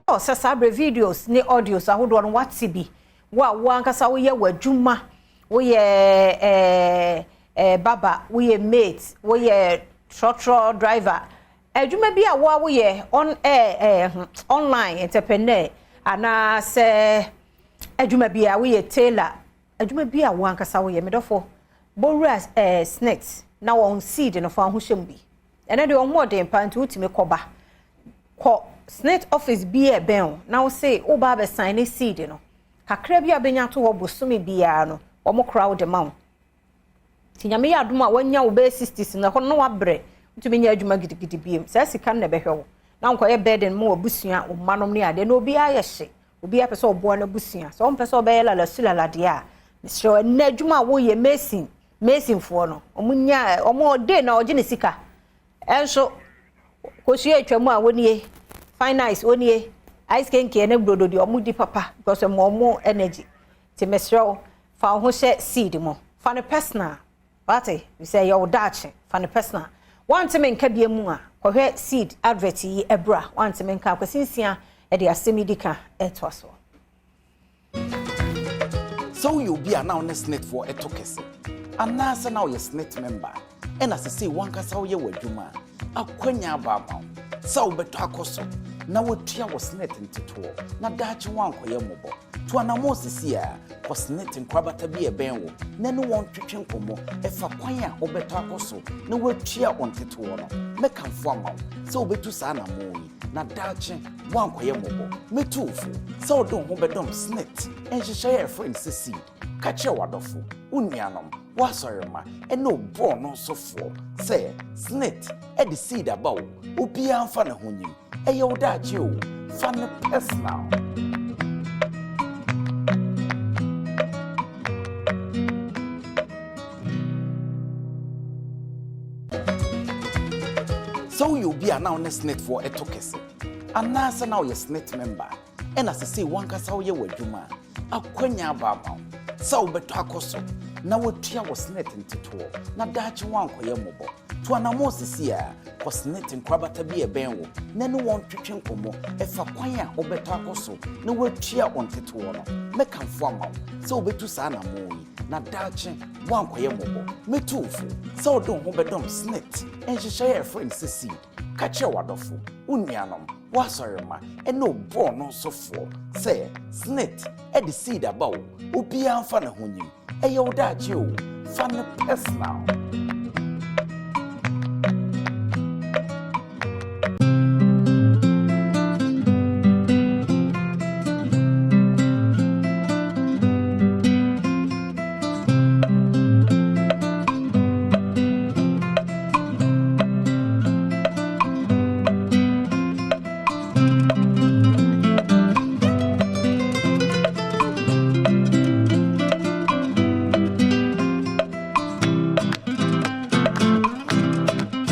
Sɛ saa berɛ videos ne audios ahodoɔ no wate bi, wo a wo ankasa woyɛ w'adwuma, woyɛ barber, woyɛ mate, woyɛ trɔtrɔ driver, adwuma bi a wo a woyɛ on online entrepreneur, anaasɛ adwuma bi a woyɛ tailor, adwuma bi a wo ankasa woyɛ, medɔfo, bɔwura SSNIT na wɔn seed no fa ho hyɛ mu bi. Ɛnɛ deɛ ɔho ɔden pa nti wotumi kɔba kɔ SSNIT office bi a ɛbɛn wo na wo se woba abɛsan ne seed no kakra bi a bɛnya to hɔ bosome biara no, wɔn kora wo de ma wo. Nti Nyame yɛ adom a wanya wo bɛyɛ 60s na ɛhɔ no wabrɛ, wotumi nyɛ adwuma gidigidi biem, saa sika no na ɛbɛhwɛ wo na nkɔyɛ burden mu wɔ abusua, wo mma nom ne adeɛ na obiara yɛ hye, obiara pɛ sɛ ɔboa n'abusua. Sɛ ɔmpɛ sɛ ɔbɛyɛ lalasu laladeɛ a, mesrɛ, ɛnɛ adwuma a woyɛ, mason, masonfoɔ no, ɔmo nya ɔmo de na ɔgye ne sika. Ɛnso kosua atwa mu a wɔnie, fine ice wɔnie, ice kenke ne brodo deɛ ɔmo di papa because ɛmo ɔmo energy. Te mesrɛ wo, fa wo ho hyɛ seed mu, fa no personal, wate sɛ ɛyɛ wo daakye, fa no personal. Wanteme nka bie mu a, kɔhwɛ seed advert yi ɛbra. Wanteme nka Akwasi Nsia ɛde asɛm yi di ka ɛtoa so. Sɛ woyɛ obi a na wo ne SSNITfoɔ ɛto kɛse anaasɛ na woyɛ SSNIT member ɛna sesei wankasa woyɛ w'adwuma a, akwanya aba ama wo sɛ wobɛtɔ akɔ so na woatua wɔ SSNIT ntetoɔ na daakye woankɔyɛ mmɔbɔ. To anammɔ sisi a kɔ SSNIT nkorabata bi a ɛbɛn wo na ne wɔn twetwe nkɔmmɔ ɛfa kwan a wobɛtɔ akɔ so na woatua wo ntetoɔ no. Mɛkamfo ama wo sɛ wobɛtu saa anammɔ yi na daakye woankɔyɛ mmɔbɔ. Mɛtu wo fo sɛ wode wo ho bɛdɔm SSNIT nhyehyɛeɛ a ɛfrɛ no sɛ seed. Ka kyerɛ w'adɔfo, wo nuanom, woasɔrema ɛne wo bɔɔ no nsofoɔ sɛ SSNIT ɛde seed aba wo. Obiara mfa ne ho nyim, ɛyɛ wo daakye o, fa no personal. Sɛ woyɛ obi a na wo ne SSNITfoɔ ɛto kɛse anaasɛ na woyɛ SSNIT member ɛna sesei wankasa woyɛ w'adwuma a, akwanya aba ama wo sɛ wobɛtɔ akɔ so na woatua wɔ SSNIT ntetoɔ na daakye woankɔyɛ mmɔbɔ. To anammɔ sisi a kɔ SSNIT nkorabata bi a ɛbɛn wo na ne wɔn twetwe nkɔmmɔ ɛfa kwan a wobɛtɔ akɔ so na woatua wo ntetoɔ no. Mɛkamfo ama wo sɛ wobɛtu saa anammɔ yi na daakye woankɔyɛ mmɔbɔ. Mɛtu wo fo sɛ wode wo ho bɛdɔm SSNIT nhyehyɛeɛ a ɛfrɛ no sɛ seed. Ka kyerɛ w'adɔfo, wo nuanom, woasɔrema ɛne wo bɔɔ no nsofoɔ sɛ SSNIT ɛde seed aba wo. Obiara mfa ne ho nyim, ɛyɛ wo daakye o, fa no personal.